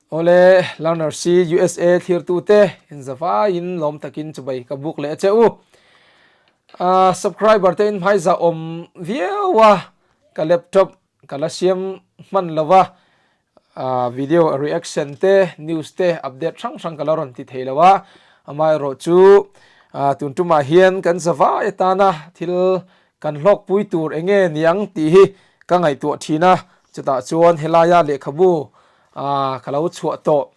Awle, Learner C USA thlirtute inzavaiin lawm takin chubai ka buk leh a che u. Subscriber te in hmaiza awm viau a, ka laptop ka la siam hman lo va, video reaction te, news te, update hrang hrang ka la rawn ti thei lo a. Amaherawh chu tun tumah hian kan zavai atana thil kan hlawkpui tur eng nge niang tih hi ka ngaihtuah thin a, chutah chuan helaia lehkhabu ka lo chhuah tawh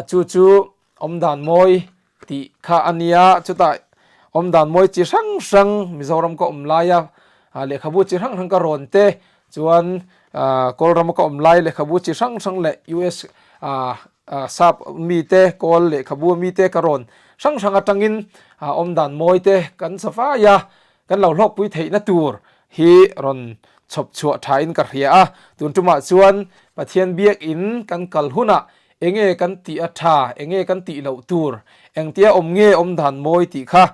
chu chu awmdan mawi tih kha a nia, chutah awmdan mawi chi hrang hrang Mizoram ka awm laia lehkhabu chi hrang hrang ka rawn te chuan Kawlrama ka awm lai lehkhabu chi hrang hrang leh US sap mite kawl lehkhabu mite ka rawn hrang hrang atangin awmdan mawi te kan safai a. Kan lo hlawkpui theihna tur hi rawn chhawp chhuah thain ka hria a, tun tumah chuan Pathian biakin kan kal hunah enge kan tih a tha, enge kan tih loh tur, engtia awm nge awm dan mawi tih kha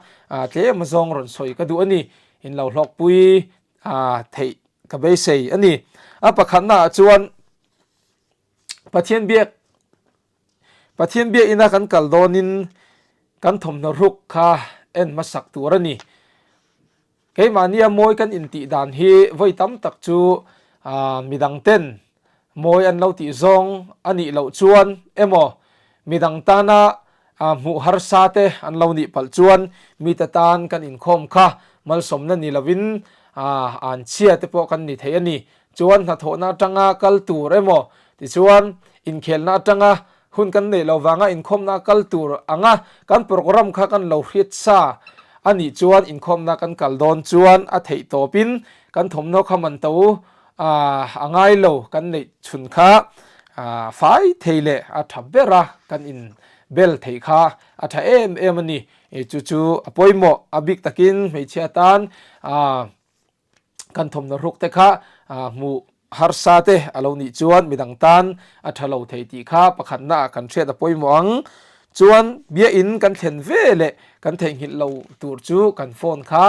tlem zawng rawn sawi ka duh a ni. In lo hlawkpui theih ka beisei a ni. A pakhatnaah chuan Pathian biak Pathian biakina kan kal dawnin kan thawmhnaw hruk kha en hmasak tur a ni. Keimahnia mawi kan intih dan hi vawi tam tak chu midang ten mawi an lo tih zawng a nih loh chuan emaw midang tana hmuh harsa te an lo nih palh chuan mite tan kan inkhawm kha malsawmna ni lovin anchhia te pawh kan ni thei a ni. Chuan hnathawhna atanga kal tur emaw tichuan inkhelna atanga hun kan neih loh vanga inkhawmna kal tur anga kan program kha kan lo hriat sa a nih chuan inkhawmna kan kal dawn chuan a theih tawpin kan thawmhnaw kha man to a ngai lo kan neih chhun kha fai thei leh a tha ber a kan in bel theih kha a tha em em a ni. Chu chu a pawimawh a bik takin hmeichhia tan Kan thawmhnaw hruk te kha hmuh harsa te a lo nih chuan midang tan a tha lo thei tih kha pakhatna ah kan hriat a pawimawh ang. Chuan biakin kan thlen ve leh kan theihnghilh lo tur chu kan phone kha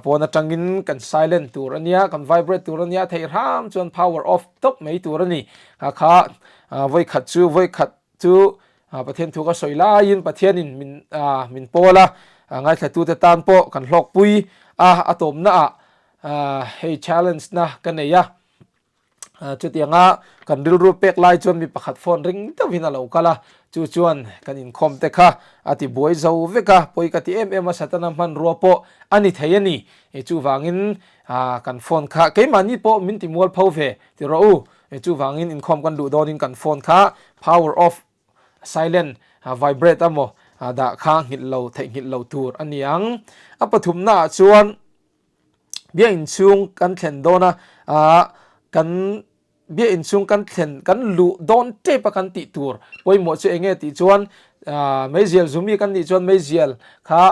pawn atangin kan silent tur a nia, kan vibrate tur a nia, theih hram chuan power off tawp mai tur a ni. Kha kha vawikhat chu vawikhat chu Pathian thu ka sawi laiin Pathianin min min pawl a, ngaithlatute tan pawh kan hlawkpui a, a tawpnaah hei challenge na ka nei a, chutianga kan rilru pek lai chuan mi pakhat phone ring deuhin a lo kal a, chu chuan kan inkhawm te kha a ti buai zo vek a, pawi ka ti em em a, Satana hmanrua pawh a ni thei a ni, chuvangin kan phone kha keimahni pawh min ti mualpho ve ti rawh u. Chuvangin inkhawm kan luh dawnin kan phone kha power off, silent, vibrate emaw dah kha nghilh lo theih nghilh lo tur a ni ang. A pathumna ah chuan biakinn chhung kan thlen dawn a, kan biakinn chhung kan thlen kan luh dawn tep a kan tih tur pawimawh chu enge tih chuan meizial zumi kan nih chuan meizial kha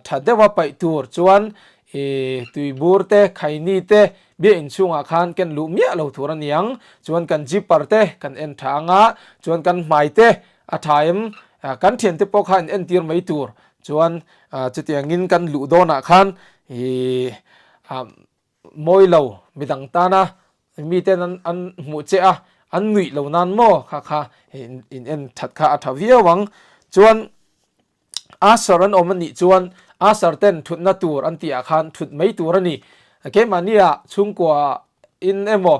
tha deuha paih tur chuan I tuibur te, khaini te bia inchhungah khan ken luh miah lo tur a ni ang. Chuan kan zipper te kan en tha ang a, chuan kan hmai te a tha em, kan thiante pawh kha in entir mai tur. Chuan chutiangin kan luh dawnah khan i mawi lo midang tana miten an hmuh che a, an nuih lo nan maw kha kha in en that kha a tha viau ang. Chuan Usher an awm a nih chuan usher ten thutna tur an tih ah khan thut mai tur a ni. Keimahnia chhungkua in emaw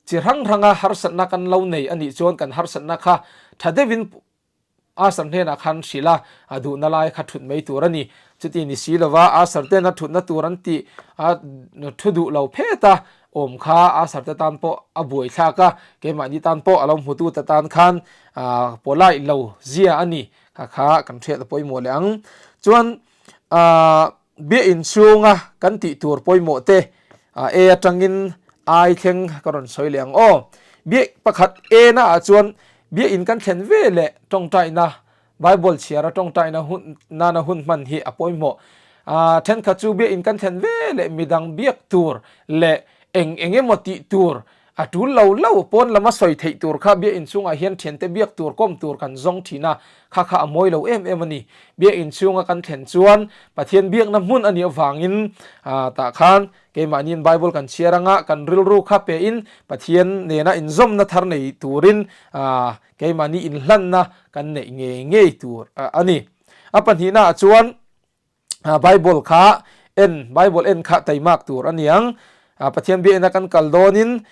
chi hrang hranga harsatna kan lo nei a nih chuan kan harsatna kha tha deuhin usher hnenah khan hrilh a, a duhna lai kha thut mai tur a ni. Chuti ni si lova usher ten a thutna tur an tih a thu duh lo phet a awm kha usher te tan pawh a buaithlak a, keimahni tan pawh a lo hmutu te tan khan polite lo zia a ni kha kha kan hriat a pawimawh leh ang. Chuan biakin chhunga kan tih tur pawimawh te A atangin I thleng ka rawn sawi leh ang aw. Biak pakhat A na ah chuan biakin kan thlen ve leh tawngtaina Bible chhiara tawngtaina hun nana hun hman hi a pawimawh. Thenkhat chu biakin kan thlen ve leh midang biak tur leh eng eng emaw tih tur A tul lo lo pawn lama sawi theih tur kha biakinn chhungah hian thiante biak tur kawm tur kan zawng thin a, kha kha a mawi lo em em a ni. Biakinn chhunga kan thlen chuan Pathian biakna hmun a nih avangin tah khan keimahniin Bible kan chhiar anga kan rilru kha pein Pathian nena inzawmna thar nei turin keimahni inhlanna kan neih ngei ngei tur a ni. A pahnihnaah chuan Bible kha en Bible en kha taimak tur a niang. Pathian biakina kan kal dawnin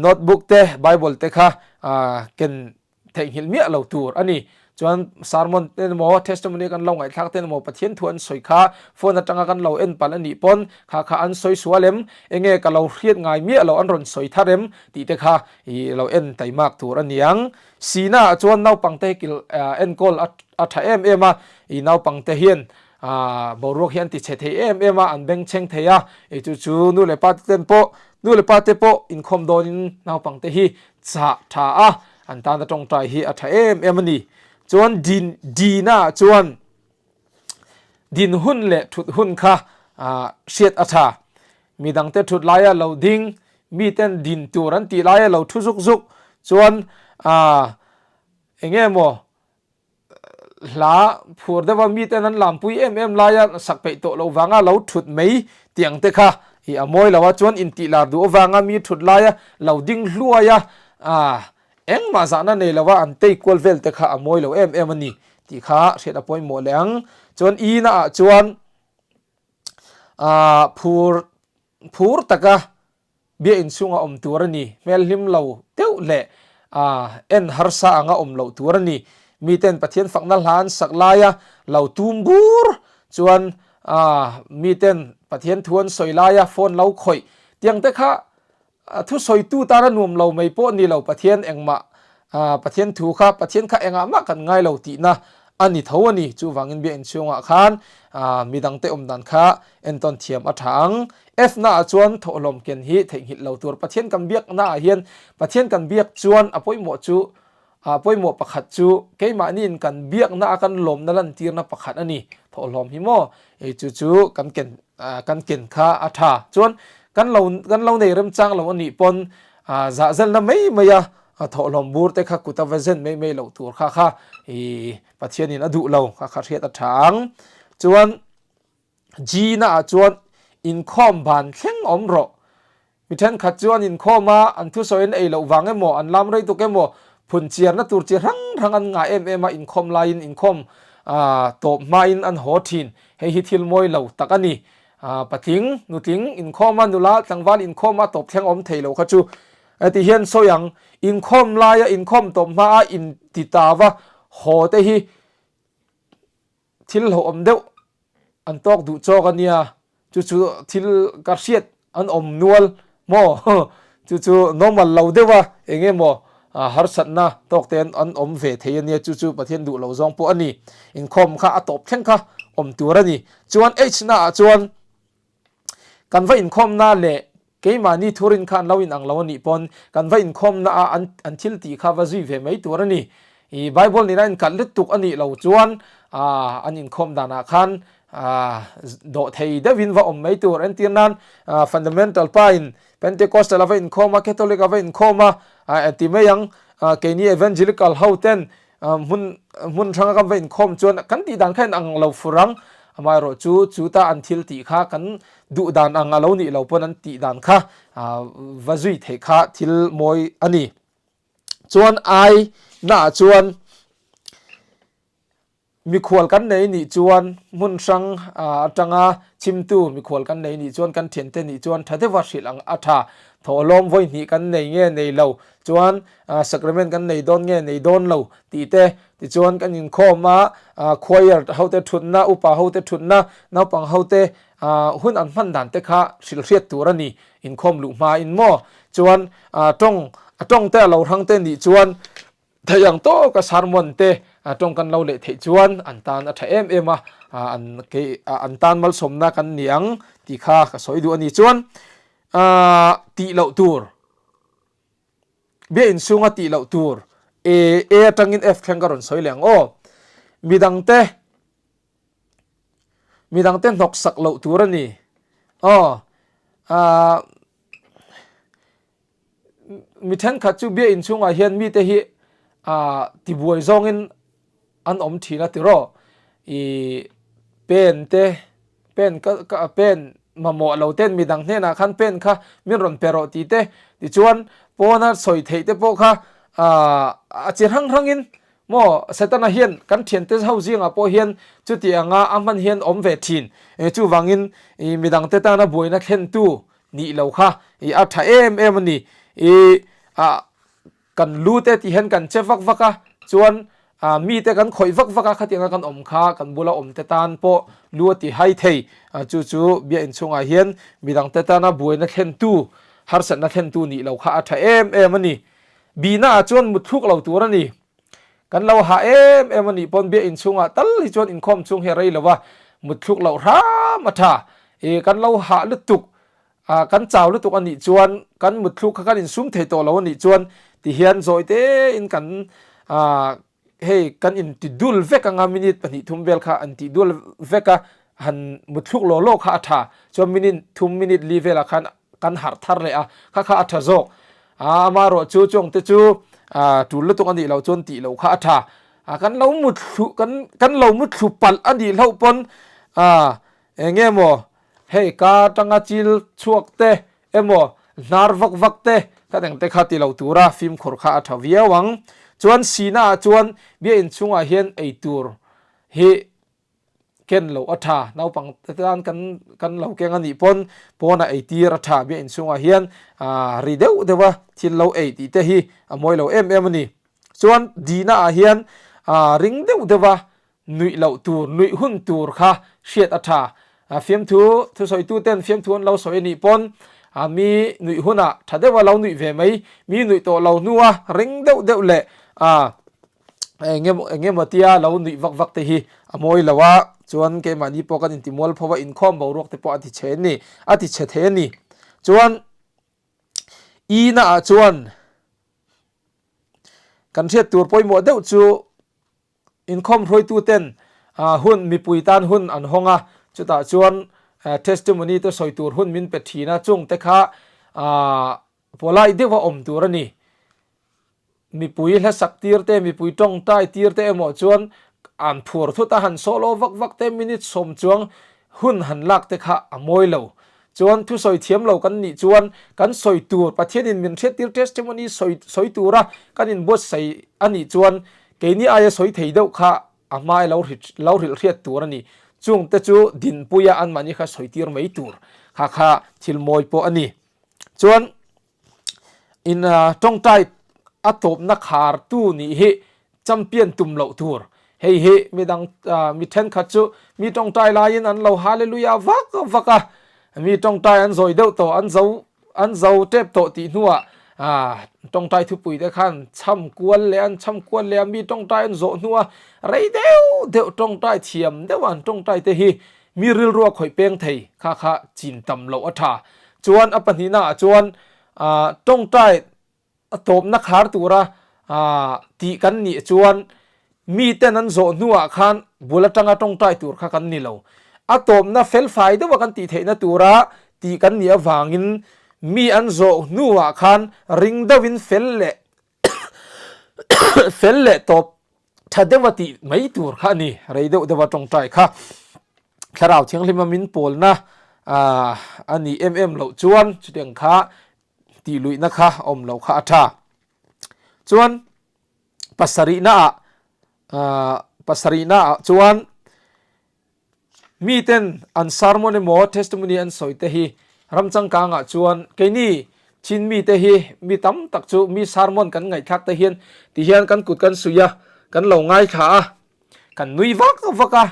notebook te Bible te kha ken theihnghilh miah lo tur a ni. Chuan sermon te emaw testimony kan lo ngaihthlak te emaw Pathian thu an sawi kha phone atanga kan lo en palh a nih pawn kha kha an sawi sual em enge ka lo hriat ngai miah lo an rawn sawi thar em tih te kha i lo en taimak tur a niang. Sina ah chuan naupangte hi kil enkawl a tha em em a, i naupangte hian boruak hi an ti chhe thei em em a, an bengchheng thei a, i chu chu nu leh pa te ten pawh nu leh pa te pawh inkhawm dawnin naupangte hi chah tha a, an tana tawngtai hi a tha em em a ni. Chuan din dina ah chuan din hun leh thut hun kha hriat a tha. Midangte thut laia lo ding, miten din tur an tih laia lo thu zuk zuk chuan eng nge maw hla phur deuha miten an lampui em em laia sak peih tawh loh vanga lo thut mai tih ang te kha ih a mawi lo a, chuan intih lar duh avanga mi thut laia lo ding hluai a, engmah zahna nei lova an tei kual vel te kha a mawi lo em em a ni tih kha hriat a pawimawh leh ang. Chuan ina ah chuan ah phur phur taka biakinn chhunga awm tur a ni, hmel hlim lo deuh leh ah en harsa anga awm loh tur a ni. Miten Pathian fakna hla an sak laia lo tum bur chuan ah miten Pathian thu an sawi laia phone lo khawih tiang te kha A thusawitu tana nuam lo mai pawh ni lo, Pathian engmah, Pathian thu kha, Pathian kha engah mah kan ngai lo tihna a ni tho a ni. Chuvangin biakinn chhungah khan midangte awm dan kha entawn thiam a tha ang. F-naah chuan thawhlawm ken hi theihnghilh lo tur. Pathian kan biaknaah hian Pathian kan biak chuan a pawimawh chu A pawimawh pakhat chu keimahniin kan biakna a kan lawmna lantirna pakhat a ni. Thawhlawm hi maw? Ei chu chu kan ken kan ken kha a tha. Chuan kan lo kan lo nei remchang lo a nih pawn zahzelna mai mai a thawhlawm bur te kha kut a va zen mai mai loh tur kha kha i Pathianin a duh lo kha kha hriat a tha ang. Chuan G na ah chuan inkhawm ban thleng awm rawh. Mi thenkhat chu an inkhawm a, an thusawi an ei loh vang emaw, an lam rei tuk emaw, phun chiarna tur chi hrang hrang an ngah em em a, inkhawm laiin inkhawm tawp hmain an haw thin. Hei hi thil mawi lo tak a ni. Patling, nutling inkhawm a, nula tlangval inkhawm a tawp thleng awm thei lo kha chu ti hian sawi ang. Inkhawm laia inkhawm tawp hmaa intitava haw te hi thil hlauhawm deuh an tawk duh chawk a nia, chu chu thil ka hriat an awm nual maw chu chu normal lo deuh a eng emaw harsatna tawk te an awm ve thei a nia chu chu Pathian duh lo zawng pawh a ni inkhawm kha a tawp thleng kha awm tur a ni chuan H na ah chuan Kan va inkhawmna leh keimahni thurin kha an lo inang lo a nih pawn kan va inkhawmna a an an thil tih kha va zui ve mai tur a ni. I Bible nena inkalh lutuk a nih lo chuan ah an inkhawm danah khan ah dawh thei deuhin va awm mai tur. Entir nan ah fundamental pa in Pentecostal a va inkhawm a, Catholic a va inkhawm a, ah ti mai ang ah keini Evangelical ho ten Hmun hmun hranga kan va inkhawm chuan kan tih dan kha in ang lo fur ang, amaherawh chu chuta an thil tih kha kan duh dan ang a lo nih lo pawn an tih dan kha va zui theih kha thil mawi a ni. Chuan ai naah chuan mikhual kan nei nih chuan hmun hrang atanga chhimtu mikhual kan nei nih chuan kan thiante nih chuan tha deuha hrilh ang a tha. Thawhlawm vawi hnih kan nei nge nei lo chuan sacrament kan nei dawn nge nei dawn lo tih te tichuan kan inkhawm a, choir hote thutna, upa hote thutna, naupang hote hun an hman dan te kha hrilh hriat tur a ni inkhawm luh hmain maw chuan tawng a tawng te a lo hrang te nih chuan theih ang tawka sermon te tawng kan lo leh theih chuan an tan a tha em em a, an kei an tan malsawmna kan ni ang tih kha ka sawi duh a ni chuan tih loh tur. Bia inchhunga tih loh tur E, E atangin F thleng ka rawn sawi leh ang aw. Midangte midangte hnawk sak loh tur a ni. Aw, ah, Mi thenkhat chu biain chhungah hian mite hi tibuai zawngin an awm thin a tiraw? I pen te, pen ka ka pen mamawh lo ten midang hnenah khan pen kha min rawn pe rawh tih te, tichuan pawna sawi theih te pawh kha a chi hrang hrangin maw Setana hian kan thiante ho zingah pawh hian chuti anga a hman hian awm ve thin. Chuvangin midangte tana buaina thlentu nih lo kha i a tha em em a ni. I ah kan lu te tih hian kan che vak vak a, chuan ah mi te kan khawih vak vak a, khatianga kan awm kha kan bula awm te tan pawh lu a ti hai thei. Chu chu biakinn chhungah hian midang te tana buaina thlentu, harsatna thlentu nih lo kha a tha em em a ni. Bihna ah chuan mutthluk lo tur a ni. Kan lo hah em em a nih pawn biakinn chhungah tal hi chuan inkhawm chhung hi a rei lo a, mutthluk loh hram a tha. I kan lo hah lutuk, ah kan chau lutuk a nih chuan kan mutthluk kha kan insum thei tawh lo a nih chuan tihian zawi tein kan ah hei kan inti dul vek anga minute pahnih thum vel kha an tih dul vek a, han mutthluk law law kha a tha. Chuan minute thum minute li velah khan kan harh thar leh a, kha kha a tha zawk. A amaherawh chu chuang te chu tul lutuk a nih loh chuan tih loh kha a tha. Kan lo muthlu kan kan lo muthlu palh a nih hlauh pawn eng nge maw hei ka atanga chil chhuak te emaw hnar vak vak te kha eng te kha ti lo tura fimkhur kha a tha viau ang. Chuan sihna ah chuan biakinn chhungah hian eitur hi ken loh a tha, naupang te tan kan kan lo keng a nih pawn pawnah ei tir a tha biakinn chhungah hian ah ri deuh deuh a thil lo ei tih te hi a mawi lo em em a ni. Chuan dihna ah hian ah ring deuh deuh a nuih loh tur nuih hun tur kha hriat a tha. Fiamthu thusawitu ten fiamthu an lo sawi a nih pawn ah mi nuih hunah tha deuh a lo nuih ve mai, mi nuih tawh lo hnua ring deuh deuh leh ah eng emaw tia lo nuih vak vak te hi a mawi lo a, chuan keimahni pawh kan inti mual pho a, inkhawm boruak te pawh a ti chhe a ni, a ti chhe thei a ni. Chuan i na ah chuan kan hriat tur pawimawh deuh chu inkhawm hruaitu ten hun mipui tan hun an hawng a, chutah chuan testimony te sawi tur hun min pe thin a, chung te kha pawlai deuh a awm tur a ni. Mipui hlasak tir te, mipui tawngtai tir te emaw chuan an phur thut a, han solo vak vak te minute sawm chuang hun han lak te kha a mawi lo. Chuan thusawi thiam lo kan nih chuan kan sawi tur Pathianin min hriattir testimony sawi sawi tura kan inbuatsaih a nih chuan keini aia sawi thei deuh kha a hmai lo lo hrilh hriat tur a ni. Chung te chu dinpuia anmahni kha sawi tir mai tur kha kha thil mawi pawh a ni. Chuan in tawngtai a tawpna khartu nih hi champion tum loh tur. Hei hi midang mi thenkhat chu mi tawngtai laiin an lo hallelujah vak vak a, mi tawngtai an zawi deuh tawh an zo an zo tep tawh tih hnuah tawngtai thupui te khan cham kual leh an cham kual leh a, mi tawngtai an zawh hnua rei deuh deuh tawngtai thiam deuh an tawngtai te hi Mi rilru a khawih peng thei kha kha chin tam loh a tha. Chuan a pahnihna ah chuan tawngtai a tawpna khar tura tih kan nih chuan miten an zawh hnuah khan bul atanga tawngtai tur kha kan ni lo. A tawpna felfai deuha kan tih theihna tura tih kan nih avangin mi an zawh hnuah khan ring deuhin fel leh fel leh tawp tha deuha tih mai tur kha a ni, rei deuh deuha tawngtai kha thlarau thianghlima min pawlna a nih em em loh chuan chutiang kha tih luihna kha awm loh kha a tha. Chuan pasarihna ah pasarihna ah chuan Miten an sermon emaw testimony an sawi te hi ram changkangah chuan keini Chin mite hi mi tam tak chu mi sermon kan ngaihthlak te hian ti hian kan kut kan suih a, kan lo ngaithla a, kan nui vak vak a,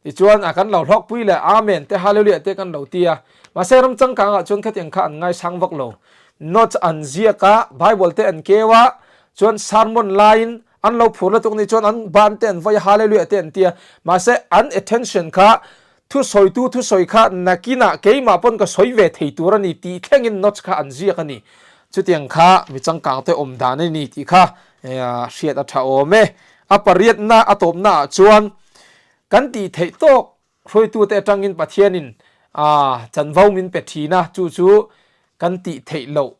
tichuan a kan lo hlawkpui leh Amen te Hallelujah te kan lo ti a. Mahse ram changkangah chuan khatiang kha an ngaisang vak lo. Notes an ziak a, Bible te an keu a, chuan sermon laiin An lo phur lutuk nih chuan an ban te an vawi a, Hallelujah te an ti a. Mahse an attention kha thusawitu thusawi kha nakinah keimah pawn ka sawi ve thei tur a ni tih thlengin notes kha an ziak a ni. Chutiang kha mi changkang te awm dan a ni tih kha hriat a tha awm e. A pariatna a tawpna ah chuan kan tih theih tawk hruaitute atangin Pathianin chanvo min pe thin a, chu chu kan tih theih loh.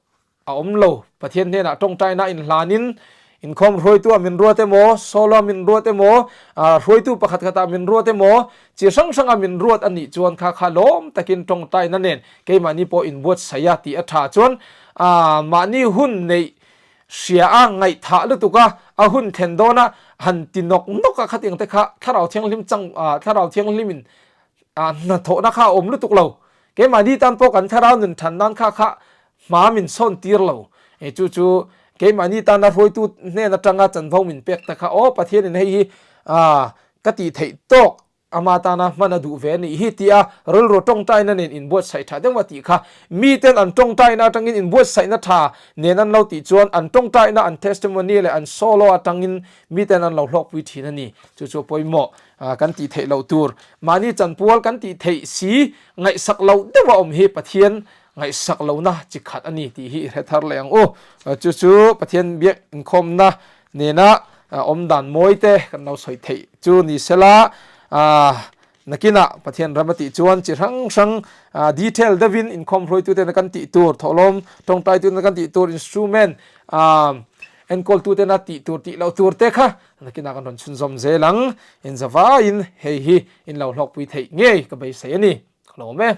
a awm lo. Pathian hnenah tawngtaina inhlanin inkhawm hruaitu-ah min ruat emaw, solo-ah min ruat emaw, hruaitu pakhat khatah min ruat emaw, chi hrang hranga min ruat a nih chuan kha kha lawm takin tawngtaina nen keimahni pawh inbuatsaih a tih a tha chuan mahni hun neih hria a ngaihthah lutuk a, a hun thlen dawna han ti nawk nawk a khatiang te kha thlarau thianghlim chang thlarau thianghlimin hnathawhna kha a awm lutuk lo. Keimahni tan pawh kan thlarau nun than nan kha kha hma min sawn tir lo. E chu chu keimahni tana hruaitu hnen atanga chanvo min pek ta kha aw Pathianin hei hi ka tih theih tawk ama tana hman a duh ve a nih hi tia rilru tawngtaina nen inbuatsaih tha deuh a tih kha miten an tawngtaina atangin inbuatsaihna tha nen an lo tih chuan an tawngtaina an testimony leh an solo atangin miten an lo hlawkpui thin a ni. Chu chu a pawimawh. Kan tih theih loh tur mahni chanpual kan tih theih si ngaihsak loh deuh a awm hi Pathian ngaihsak lohna chi khat a ni tih hi i hre thar leh ang u. Chu chu Pathian biak inkhawmna nena awm dan mawi te kan lo sawi theih chu ni sela nakinah Pathian ram a tih chuan chi hrang hrang detail deuhin inkhawm hruaitutena kan tih tur thawhlawm tawngtaitutena kan tih tur instrument enkawltutena tih tur tih loh tur te kha Nakinah kan rawn chhunzawm zel ang. Inzavaiin hei hi in lo hlawkpui theih ngei ka beisei a ni. Ka lawm e.